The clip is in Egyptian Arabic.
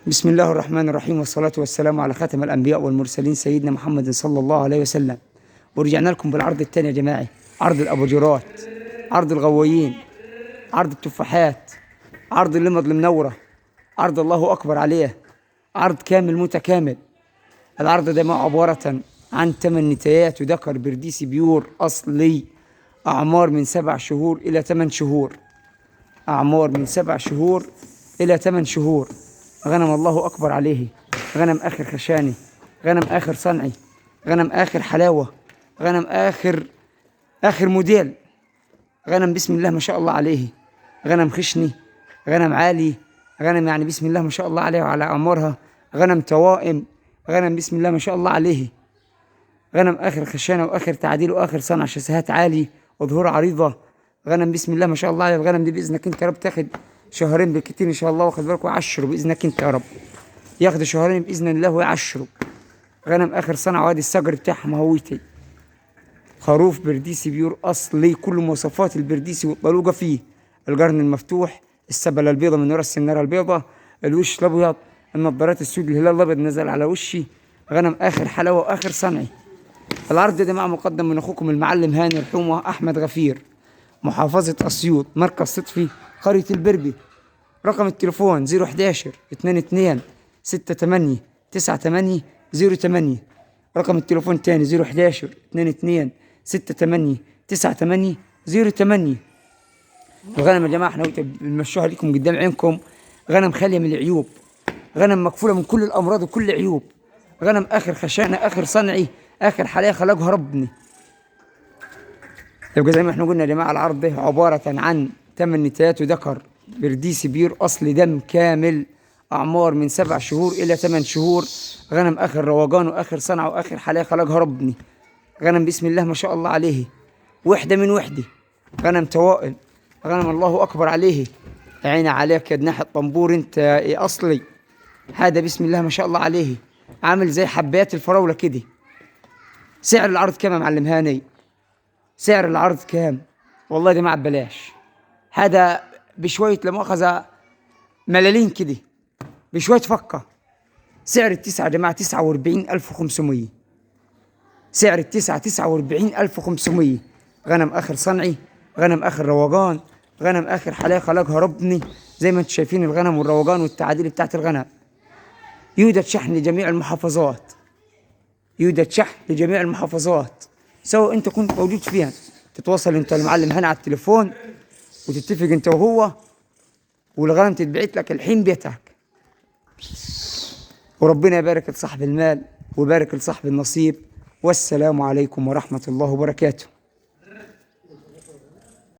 بسم الله الرحمن الرحيم، والصلاة والسلام على خاتم الأنبياء والمرسلين سيدنا محمد صلى الله عليه وسلم. ورجعنا لكم بالعرض الثاني يا جماعة، عرض الأباجورات، عرض الغوايين، عرض التفاحات، عرض اللمض المنورة، عرض الله أكبر عليه، عرض كامل متكامل. العرض ده عبارة عن 8 نتايات وذكر برديسي pure أصلي، أعمار من 7 شهور إلى 8 شهور، أعمار من 7 شهور إلى 8 شهور. غنم الله أكبر عليه، غنم آخر خشاني، غنم آخر صنعي، غنم آخر حلاوة، غنم آخر موديل، غنم بسم الله ما شاء الله عليه، غنم خشني، غنم عالي، غنم يعني بسم الله ما شاء الله عليه وعلى أعمارها، غنم توائم، غنم بسم الله ما شاء الله عليه، غنم آخر خشانة وآخر تعديل وآخر صنع، شاسيهات عالي وظهور عريضة، غنم بسم الله ما شاء الله عليه. الغنم دي بإذنك أنت يا رب تاخد شهرين بالكتير إن شاء الله، واخد بالك، وعشرة بإذنك أنت يا رب، ياخد شهرين بإذن الله ويعشروا. غنم آخر صنع، وادي الصقر بتاعها مهويتي، خروف برديسي pure أصلي، كل مواصفات البرديسي والطلوقة فيه، القرن المفتوح، السبلة البيضة من ورا السنارة البيضة، الوش الأبيض، النظارات السود، الهلال الأبيض نزل على وشي، غنم آخر حلاوة وآخر صنعي. العرض ده مع مقدم من أخوكم المعلم هاني الحومة أحمد غفير، محافظة أسيوط، مركز صدفي، قرية البربي. رقم التليفون 011 22 68 98 08. رقم التليفون تاني 011 22 68 98 08. الغنم يا جماعة احنا بنمشوها لكم قدام عينكم، غنم خالية من العيوب، غنم مكفولة من كل الأمراض وكل عيوب، غنم آخر خشانة، آخر صنعي، آخر حلاية خلقها ربنا. يبقى زي ما احنا قلنا يا جماعة، العرض ده عبارة عن 8 نتايات وذكر برديسي pure أصلي، دم كامل، أعمار من 7 شهور إلى 8 شهور، غنم آخر روجان وآخر صنعة وآخر حلاية خلقها ربنا، غنم بسم الله ما شاء الله عليه، وحدة من وحدة، غنم توائم، غنم الله أكبر عليه، عيني عليك يا جناح الطنبور أنت يا أصلي، هذا بسم الله ما شاء الله عليه، عامل زي حبات الفراولة كده. سعر العرض كام يا معلم هاني؟ سعر العرض كام؟ والله يا جماعة ببلاش، هذا بشوية لا مؤاخذة ملالين كده، بشوية فكة. سعر التسعة يا جماعة 49,500، سعر التسعة 49,500. غنم آخر صنعي، غنم آخر روجان، غنم آخر حلاية خلقها ربني، زي ما انتم شايفين الغنم والروجان والتعاديل بتاعت الغنم. يوجد شحن لجميع المحافظات، يوجد شحن لجميع المحافظات، سواء انت كنت موجود فيها، تتواصل انت المعلم هنا على التليفون وتتفق انت وهو، والغنم تتبعت لك الحين بيتك. وربنا يبارك لصاحب المال ويبارك لصاحب النصيب. والسلام عليكم ورحمة الله وبركاته.